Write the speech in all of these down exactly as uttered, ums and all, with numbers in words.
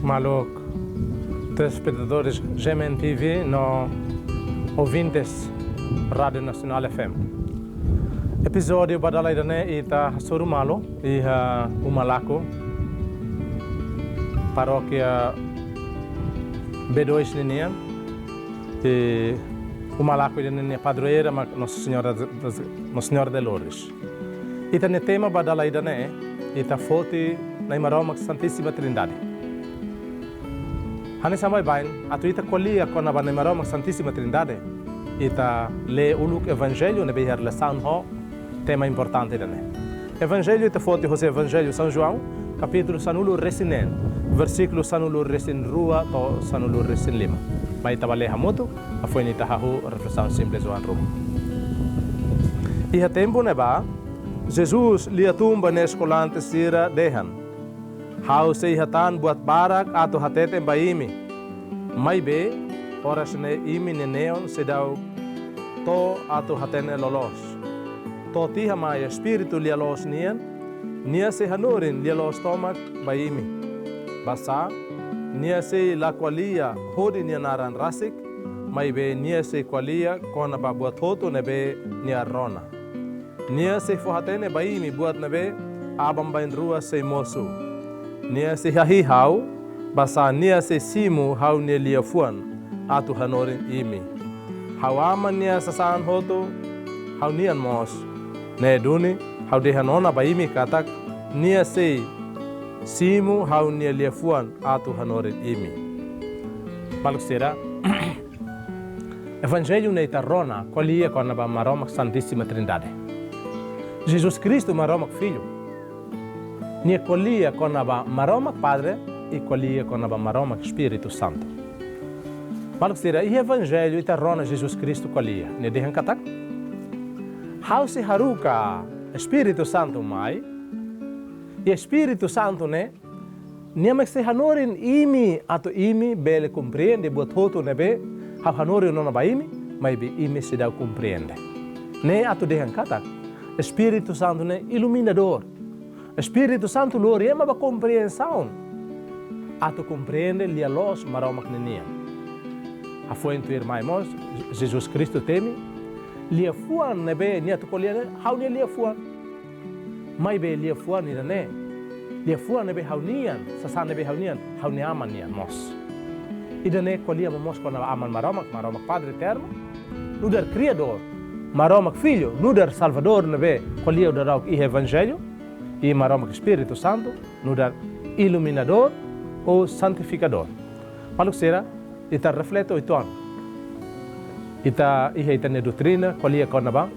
Maluk telespetadores G M N T V no ouvintes Rádiu Nasionál F M. Epizódiu ba dala ida-ne'e ita hasoru malu iha Uma Laku, parókia B dois ninian, i Uma Laku ida-ne'e nia padroeira mak Nossa Senhora de, de, Nossa Senhora de Lourdes. Ita-nia tema ba dala ida-ne'e, ita foti Na'i Maromak Santíssima Trindade. Hanesan baibain, atu ita ko'alia kona-ba Na'i Maromak Santíssima Trindade, ita lee uluk Evanjellu ne'ebé iha relasaun ho tema importante ida-ne'e. Evanjellu ita foti hosi Evanjellu São João, kapítulu sanulu-resin-neen, versíkulu sanulu-resin-rua to'o sanulu-resin-lima. Mai ita bá lee hamutuk, hafoin ita hahú reflesaun simples oan ruma. Iha tempu ne'ebá, Jesus lia tun ba nia eskolante sira dehan: Ha'u sei hatán buat barak atu hateten ba imi. Maibé, oras ne'e imi-nia neon seidauk to'o atu hatene loloos. To'o tiha mai Espíritu lia-loos nian, nia sei hanorin lia-loos tomak ba imi. Basá, nia sei la ko'alia hodi nia naran rasik, maibé nia sei ko'alia kona-ba buat hotu ne'ebé nia rona. Nia sei fó-hatene ba imi buat ne'ebé aban-bainrua sei mosu. Nia sei hahi'i ha'u, basá nia sei simu ha'u-nia liafuan atu hanorin imi. Ha'u Aman nia sasán hotu ha'u-nian mós. Ne'e duni ha'u dehan ona ba imi katak nia sei simu ha'u-nia liafuan atu hanorin imi. Maluk sira, Evanjellu ne'e ita rona ko'alia kona-ba Maromak Santíssima Trindade. Jesus Kristu, Maromak Filho, nia ko'alia kona-ba Maromak Padre i ko'alia kona-ba Maromak Espíritu Santu. Maluk sira, iha Evanjellu ita rona Jesus Kristu ko'alia, nia dehan katak: Ha'u sei haruka Espíritu Santu mai, i Espíritu Santu ne'e, nia mak sei hanorin imi atu imi bele komprende buat hotu ne'ebé ha'u hanorin ona ba imi, maibé imi seidauk komprende. Ne'e atu dehan katak Espíritu Santu ne'e iluminadór. Espíritu Santu lori ema ba komprensaun atu komprende lia-loos Maromak ninian. Hafoin tuirmai mós, Jesus Kristu temi: Liafuan ne'ebé nia atu ko'alia ne'e ha'u-nia liafuan. Maibé liafuan ida-ne'e, liafuan ne'ebé ha'u-nian, sasán ne'ebé ha'u-nian, ha'u-nia Aman nian mós. Ida-ne'e ko'alia mós kona-ba Aman Maromak, Maromak Padre Eternu, nu'udar Kriadór, Maromak Filho, nu'udar Salvadór ne'ebé ko'alia daudauk iha Evanjellu, i Maromak Espíritu Santu, nu'udar Iluminadór ou Santifikadór. Maluk sira, ita reflete uitoan. Ita iha ita-nia doutrina ko'alia kona-ba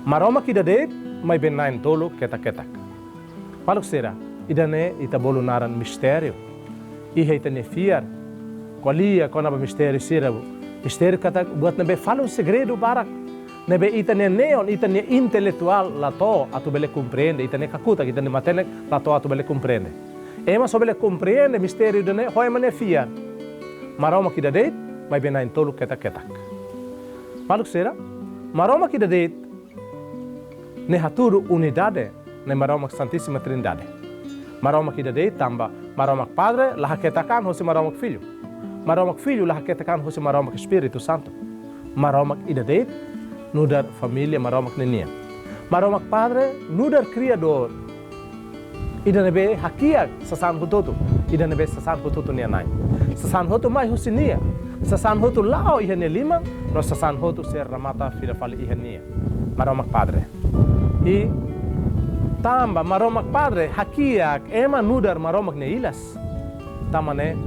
Maromak ida de'it, maibé na'in-tolu ketak-ketak. Maluk sira, ida-ne'e ita bolu naran mistériu. Iha ita-nia fiar ko'alia kona-ba mistériu sira. Mistériu katak buat ne'ebé falun, segredu barak ne'ebé ita-nia neon, ita-nia intelektuál la to'o atu bele komprende, ita-nia kakutak, ita-nia matenek la to'o atu bele komprende. Ema só bele komprende mistériu ida-ne'e ho ema nia fiar. Maromak ida de'it, maibé na'in-tolu ketak-ketak. Maluk sira, Maromak ida de'it ne'e hatudu unidade Na'i Maromak Santíssima Trindade. Maromak ida de'it tanba Maromak Padre la haketak an hosi Maromak Filho. Maromak Filho la haketak an hosi Maromak Espíritu Santu. Maromak ida de'it nu'udar família Maromak ninian. Maromak Padre nu'udar Kriadór, ida ne'ebé hakiak sasán hotu-hotu, ida ne'ebé sasán hotu-hotu nia na'in. Sasán hotu mai husi nia. Sasán hotu la'o iha nia liman, no sasán hotu sei remata fila fali iha nia. Maromak Padre. I tanba Maromak Padre hakiak ema nu'udar Maromak nia ilas, tanba ne'e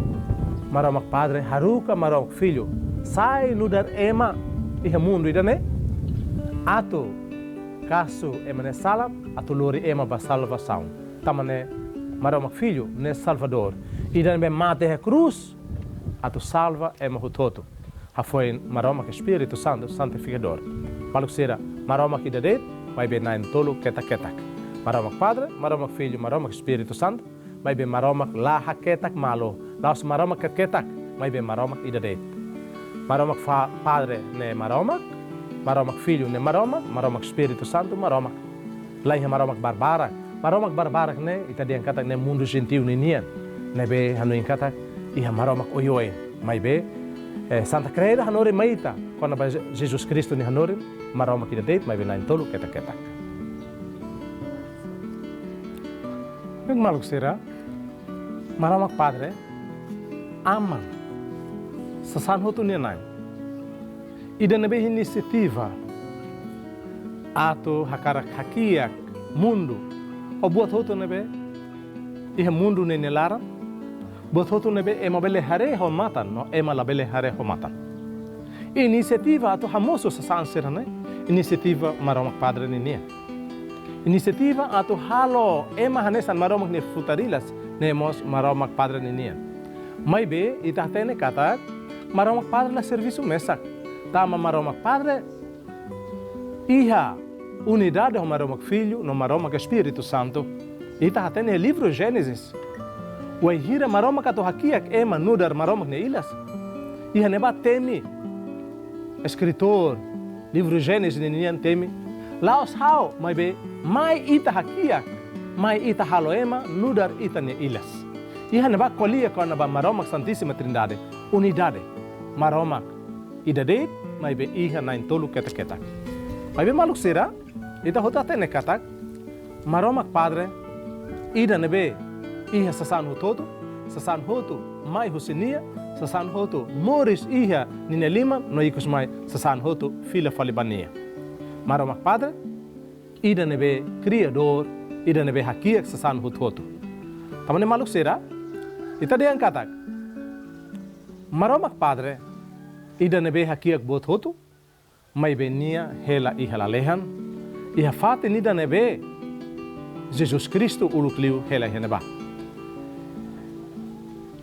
Maromak Padre haruka Maromak Filho sai nu'udar ema iha mundu ida-ne'e, atu kasu ema nia sala, atu lori ema ba salvasaun. Tanba ne'e Maromak Filho ne'e Salvadór, ida ne'ebé mate iha krús atu salva ema hotu-hotu. Hafoin Maromak Espíritu Santu, Santifikadór. Maluk sira, Maromak ida de'it, maibé na'in-tolu ketak-ketak. Maromak Padre, Maromak Filho, Maromak Espíritu Santu, maibé Maromak la haketak malu. La'ós Maromak ketak-ketak, maibé Maromak ida de'it. Maromak fa-, Padre ne'e Maromak, Maromak Filho ne'e Maromak, Maromak Espíritu Santu Maromak. La iha maromak barbarak. Maromak barbarak ne'e, ita dehan katak ne'e mundu jentiu ninian. Ne'ebé hanoin katak iha Maromak oioin, maibé, eh, Santa Kreda hanorin mai ita kona-ba Je-, Jesus Kristu nia hanorin, Maromak ida de'it, maibé na'in-tolu ketak-ketak. Bem, maluk sira, Maromak Padre, Aman, sasán hotu nia Na'i. Ida ne'ebé inisiativa atu hakarak hakiak mundu, ho buat hotu ne'ebé iha mundu ne'e nia laran, buat hotu ne'ebé ema bele haree ho matan, no ema labele haree ho matan. Inisiativa atu hamosu sasán sira-ne'e, inisiativa Maromak Padre ninian. Inisiativa atu halo ema hanesan Maromak nia futarilas, ne'e mós Maromak Padre ninian. Maibé, ita hatene katak, Maromak Padre la servisu mesak. Tanba Maromak Padre iha unidade ho Maromak Filho, no Maromak Espíritu Santu. Ita hatene livru Génesis. Wainhira Maromak atu hakiak ema nu'udar Maromak nia ilas, iha ne'ebá temi, eskritór livru Génesis ninian temi: La'ós ha'u, maibé mai ita hakiak, mai ita halo ema nu'udar ita-nia ilas. Iha ne'ebá ko'alia kona-ba Maromak Santísima Trindade, unidade. Maromak ida de'it, maibé iha na'in-tolu ketak-ketak. Maibé maluk sira, ita hotu hatene katak, Maromak Padre ida ne'ebé iha sasán hotu-hotu, sasán hotu mai husi nia, sasán hotu moris iha ninia liman, no ikus mai sasán hotu fila fali ba nia. Maromak Padre ida ne'ebé Kriadór, ida ne'ebé hakiak sasán hotu-hotu. Tanba ne'e maluk sira, ita dehan katak, Maromak Padre ida ne'ebé hakiak buat hotu, maibé nia hela iha lalehan, iha fatin ida ne'ebé Jesus Kristu uluk liu hela iha ne'ebá.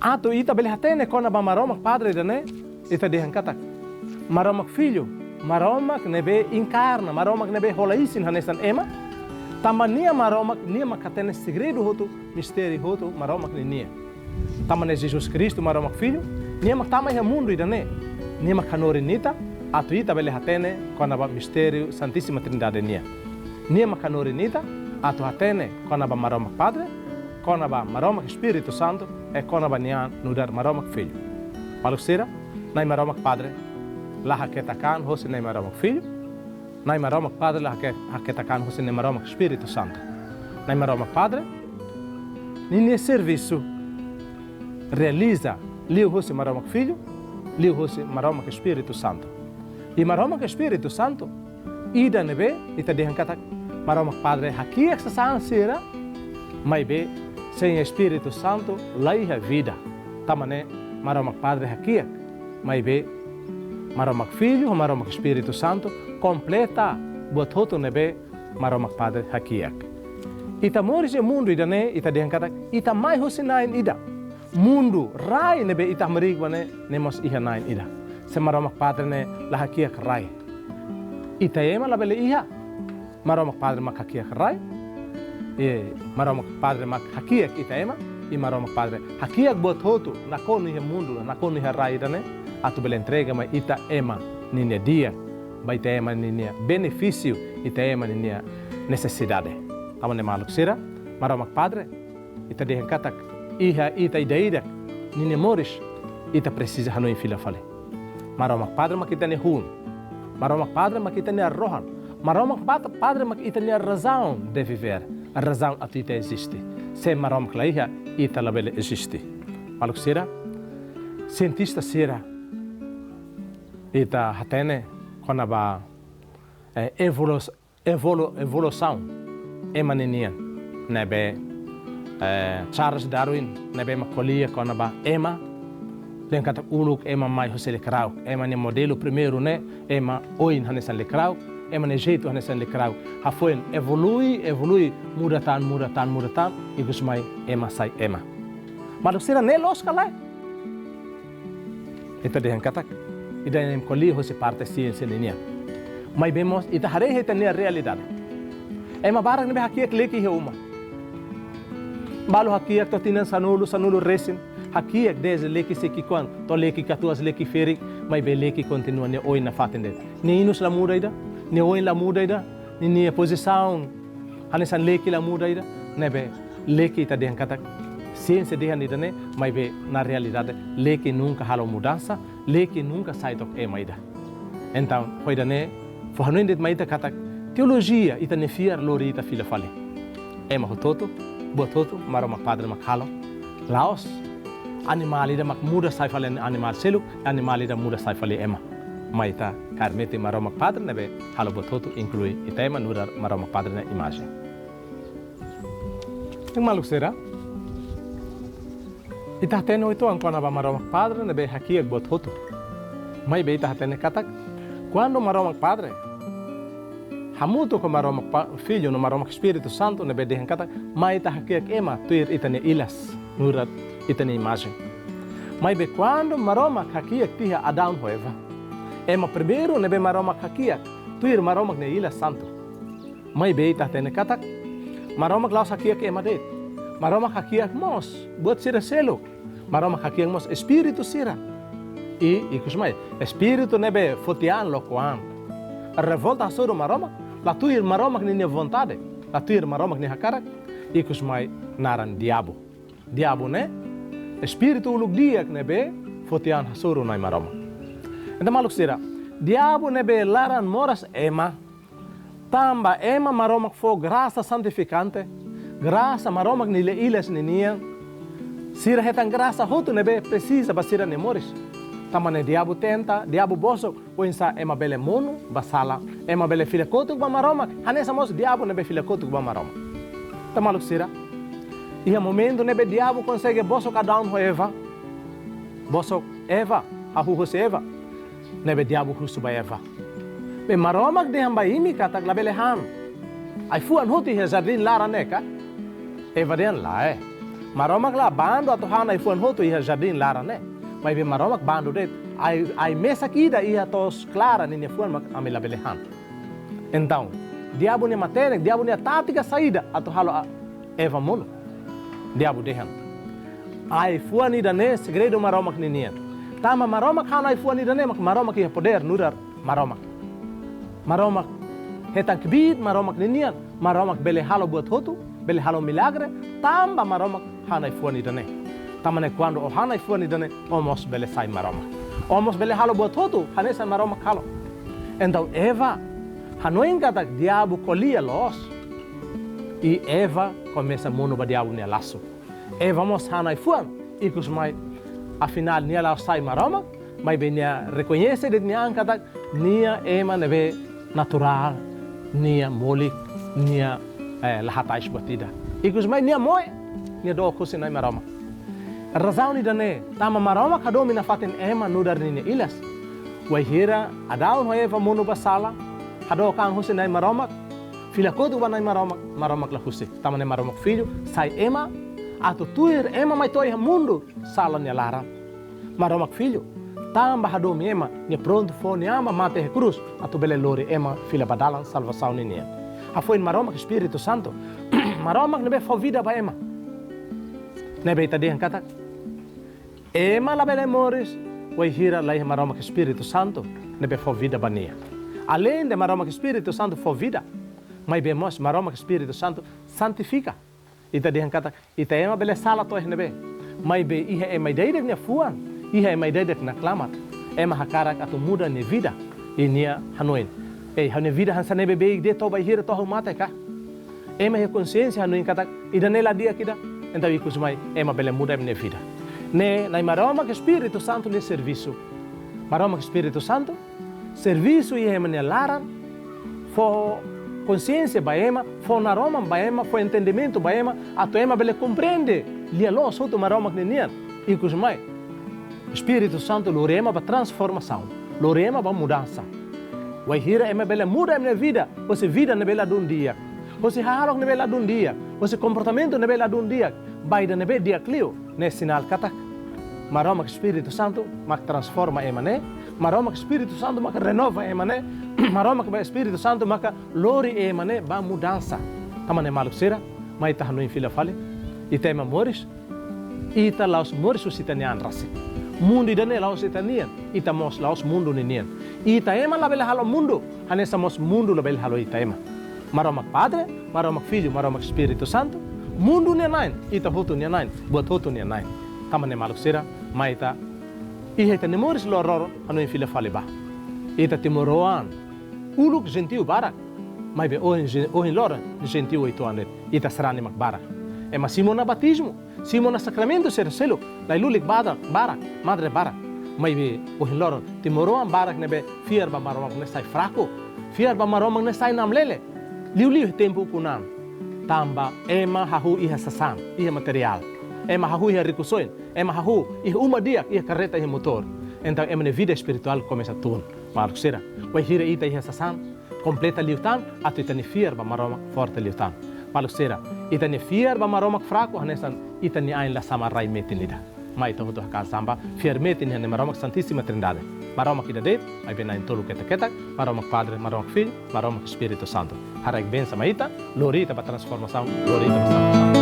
Atu ita bele hatene kona-ba Maromak Padre ida-ne'e, ita dehan katak, Maromak Filho, Maromak ne'ebé enkarna, Maromak ne'ebé hola isin hanesan ema, tanba nia Maromak, nia mak hatene segredu hotu, mistériu hotu Maromak ninian. Tanba ne'e Jesus Kristu, Maromak Filho, nia mak tama iha mundu ida-ne'e. Nia mak hanorin ita, atu ita bele hatene kona-ba mistériu Santísima Trindade nian. Nia mak hanorin ita, atu hatene kona-ba Maromak Padre, kona-ba Maromak Espíritu Santu, i kona-ba nia an nu'udar Maromak Filho. Maluk sira, Na'i Maromak Padre la haketak an hosi Na'i Maromak Filho, Na'i Maromak Padre la hake-, haketak an hosi Na'i Maromak Espíritu Santu. Na'i Maromak Padre ninia servisu realiza liuhosi Maromak Filho, liuhosi Maromak Espíritu Santu. I Maromak Espíritu Santu ida ne'ebé ita dehan katak, Maromak Padre hakiak sasán sira, maibé sein Espíritu Santu laiha vida. Tanba ne'e Maromak Padre hakiak, maibé Maromak Filho, Maromak Espíritu Santu kompleta buat hotu ne'ebé Maromak Padre hakiak. Ita moris iha mundu ida-ne'e, ita dehan katak, ita mai hosi na'in ida. Mundu, rai ne'ebé ita hamriik ba ne'e, ne'e mós iha na'in ida. Se Maromak Padre ne'e la hakiak rai, ita ema labele iha. Maromak Padre mak hakiak rai, i Maromak Padre mak hakiak ita ema, i Maromak Padre hakiak buat hotu, nakonu iha mundu, nakonu iha rai ida-ne'e, atu bele entrega mai ita ema ninia di'ak, ba ita ema ninia benefísiu, ita ema ninia nesesidade. Tanba ne'e maluk sira, Maromak Padre, ita dehan katak, iha ita ida-idak ninia moris, ita presiza hanoin fila fali. Maromak Padre mak ita-nia hun. Maromak Padre mak ita-nia rohan. Maromak Pat-, Padre mak ita-nia razaun de viver. Razaun atu ita eziste. Se Maromak la iha, ita labele eziste. Maluk sira, sientista sira, ita hatene kona-ba, eh, evolus-, evolu-, evolusaun ema ninian. Ne'ebé, eh, Charles Darwin, ne'ebé mak ko'alia kona-ba ema, dehan katak uluk ema mai husi lekirauk. Ema nia modelu primeiru ne'e, ema oin hanesan lekirauk, ema nia jeitu hanesan lekirauk. Hafoin evolui, evolui, muda tan, muda tan, muda tan, ikus mai ema sai ema. Maluk sira, ne'e loos ka lae? Ita dehan katak, ida-ne'e ko'alia hosi parte siénsia ninian. Maibé mós, ita haree ita-nia realidade. Ema barak ne'ebé hakiak leki iha uma. Balu hakiak to'o tinan sanulu, sanulu-resin. Hakiak dezde leki sei ki'ikoan, to'o leki katuas, leki ferik, maibé leki kontinua nia oin nafatin de'it. Nia inus la muda ida, nia oin la muda ida, ninia pozisaun hanesan leki la muda ida, ne'ebé leki ita dehan katak, Siénsia dehan ida-ne'e, maibé na realidade, leke nunka halo mudansa, leke nunka sai took ema ida. Entaun, ho ida-ne'e, fó hanoin de'it mai ita katak, teolojia, ita-nia fiar lori ita fila fali. Ema hotu-hotu, buat hotu, Maromak Padre mak halo. La'ós, animál ida mak muda sai fali animál seluk, animál ida muda sai fali ema. Mai ita kaer metin Maromak Padre ne'ebé halo buat hotu, inklui ita ema nu'udar Maromak Padre nia imajen. Maluk sira, ita hatene uitoan kona-ba Maromak Padre ne'ebé hakiak buat hotu. Maibé ita hatene katak, kuandu Maromak Padre hamutuk ho Maromak Pa-, Filho no Maromak Espíritu Santu ne'ebé dehan katak, mai ita hakiak ema tuir ita-nia ilas, nu'udar ita-nia imajen. Maibé kuandu Maromak hakiak tiha Adão ho Eva, ema primeiru ne'ebé Maromak hakiak tuir Maromak nia ilas santu. Maibé ita hatene katak, Maromak la'ós hakiak ema de'it. Maromak hakiak mós buat sira seluk. Maromak hakiak mós espíritu sira. I, ikus mai, espíritu ne'ebé foti an loko an, revolta hasoru Maromak, la tuir Maromak ninia vontade, la tuir Maromak nia hakarak, ikus mai naran diabu. Diabu ne'e espíritu uluk di'ak ne'ebé foti an hasoru Na'i Maromak. Entaun maluk sira, diabu ne'ebé laran moras ema, tanba ema Maromak fó grasa santifikante, grasa Maromak nia ilas ninian, sira hetan grasa hotu ne'ebé presiza ba sira-nia moris. Tanba ne'e diabu tenta, diabu bosok, oinsá ema bele monu ba sala, ema bele fila kotuk ba Maromak, hanesan mós diabu ne'ebé fila kotuk ba Maromak. Entaun maluk sira, iha momentu ne'ebé diabu konsege bosok Adão ho Eva, bosok Eva, hahú hosi Eva, ne'ebé diabu husu ba Eva: Be Maromak dehan ba imi katak labele han ai-fuan hotu iha jardín laran ne'e ka? Eva dehan lae. Maromak la bandu atu han ai-fuan hotu iha jardín laran ne'e. Maibé Maromak bandu de'it ai, ai mesak ida iha to'os Klara ninia fuan mak ami labele han. Entaun, diabu nia matenek, diabu nia tátika saida atu halo a-, Eva monu? Diabu dehan: Ai-fuan ida-ne'e segredu Maromak ninian. Tanba Maromak han ai-fuan ida-ne'e, mak Maromak iha podér nu'udar Maromak. Maromak hetan kbiit Maromak ninian, Maromak bele halo buat hotu, bele halo milagre, tanba Maromak han ai-fuan ida-ne'e. Tanba ne'e kuandu ó han ai-fuan ida-ne'e, ó mós bele sai Maromak. Ó mós bele halo buat hotu hanesan Maromak halo. Entaun Eva hanoin katak diabu ko'alia loos. I Eva komesa monu ba diabu nia lasu. Eva mós han ai-fuan, ikus mai, afinál nia la'ós sai Maromak, maibé nia rekoñese de'it nia an katak nia ema ne'ebé naturál, nia molik, nia, eh, la hatais buat ida. Ikus mai nia moe, nia dook husi Na'i Maromak. Razaun ida-ne'e, tanba Maromak hadomi nafatin ema nu'udar ninia ilas. Wainhira Adão ho Eva monu ba sala, hadook an husi Na'i Maromak, fila kotuk ba Na'i Maromak, Maromak la husik. Tanba ne'e Maromak Filho sai ema, atu tuir ema mai to'o iha mundu sala nia laran. Maromak Filho, tanba hadomi ema, nia prontu fó nia an ba mate iha krús, atu bele lori ema fila ba dalan salvasaun ninian. Hafoin Maromak Espíritu Santu, Maromak ne'ebé fó vida ba ema. Ne'ebé ita dehan katak, ema labele moris wainhira la iha Maromak Espíritu Santu ne'ebé fó vida ba nia. Aleinde Maromak Espíritu Santu fó vida, maibé mós Maromak Espíritu Santu santifika. Ita dehan katak, ita ema bele sala to'o iha ne'ebé. Maibé iha ema ida-idak nia fuan, iha ema ida-idak nia klamar. Ema hakarak atu muda nia vida, i nia hanoin: Ei, ha'u-nia vida hanesan ne'ebé beik de'it to'o bainhira to'o ha'u mate ka? Ema iha konsiénsia hanoin katak ida-ne'e la di'ak ida. Entaun ikus mai ema bele muda ema nia vida. Ne'e, Na'i Maromak Espíritu Santu nia servisu. Maromak Espíritu Santu servisu iha ema nia laran, fó konsiénsia ba ema, fó naroman ba ema, fó entendimentu ba ema, atu ema bele komprende lia-loos hotu Maromak ninian. Ikus mai, Espíritu Santu lori ema ba transformasaun, lori ema ba mudansa. Wainhira ema bele muda ema nia vida, hosi vida ne'ebé ladún di'ak, hosi hahalok ne'ebé ladún di'ak, hosi komportamentu ne'ebé ladún di'ak, ba ida ne'ebé di'ak liu, ne'e sinál katak Maromak Espíritu Santu mak transforma ema ne'e, Maromak Espíritu Santu mak renova ema ne'e, Maromak Espíritu Santu mak lori ema ne'e ba mudansa. Tanba ne'e maluk sira, mai ita hanoin fila fali, ita ema moris, ita la'ós moris husi ita-nia an rasik. Mundu ida-ne'e la'ós ita-nian, ita mós la'ós mundu ninian. Ita ema labele halo mundu, hanesan mós mundu labele halo ita ema. Maromak Padre, Maromak Filho, Maromak Espíritu Santu, Mundu nia na'in, ita hotu nia na'in, buat hotu nia na'in. Tanba ne'e maluk sira, mai ita iha ita-nia moris loroloron hanoin fila fali ba. Ita timoroan uluk jentiu barak, maibé ohin, ohin loron jentiu uitoan de'it, ita sarani mak barak. Ema simu ona batizmu, simu ona sakramentu sira seluk, lai lulik badak barak, madre barak. Maibé ohin loron timoroan barak ne'ebé fiar ba Maromak ne'e sai fraku, fiar ba Maromak ne'e sai namlele. Liuliu iha tempu ukun an. Tanba ema hahú iha sasán, iha materiál. Ema hahú iha rikusoin, ema hahú iha uma di'ak, iha karreta, iha motór. Entaun ema nia vida espirituál komesa tun. Maluk sira, wainhira ita iha sasán, kompleta liután, atu ita-nia fiar ba Maromak forte liután. Maluk sira, ita-nia fiar ba Maromak fraku hanesan ita-nia ain la sama rai metin ida. Mai ita hotu hakaas an ba, fiar metin iha Maromak Santísima Trindade. Maromak ida de'it, maibé na'in tolu ketak-ketak, Maromak Padre, Maromak Filho, Maromak Espíritu Santu. Haraik bensaun mai ita, lori ita ba transformasaun, lori ita ba salvasaun.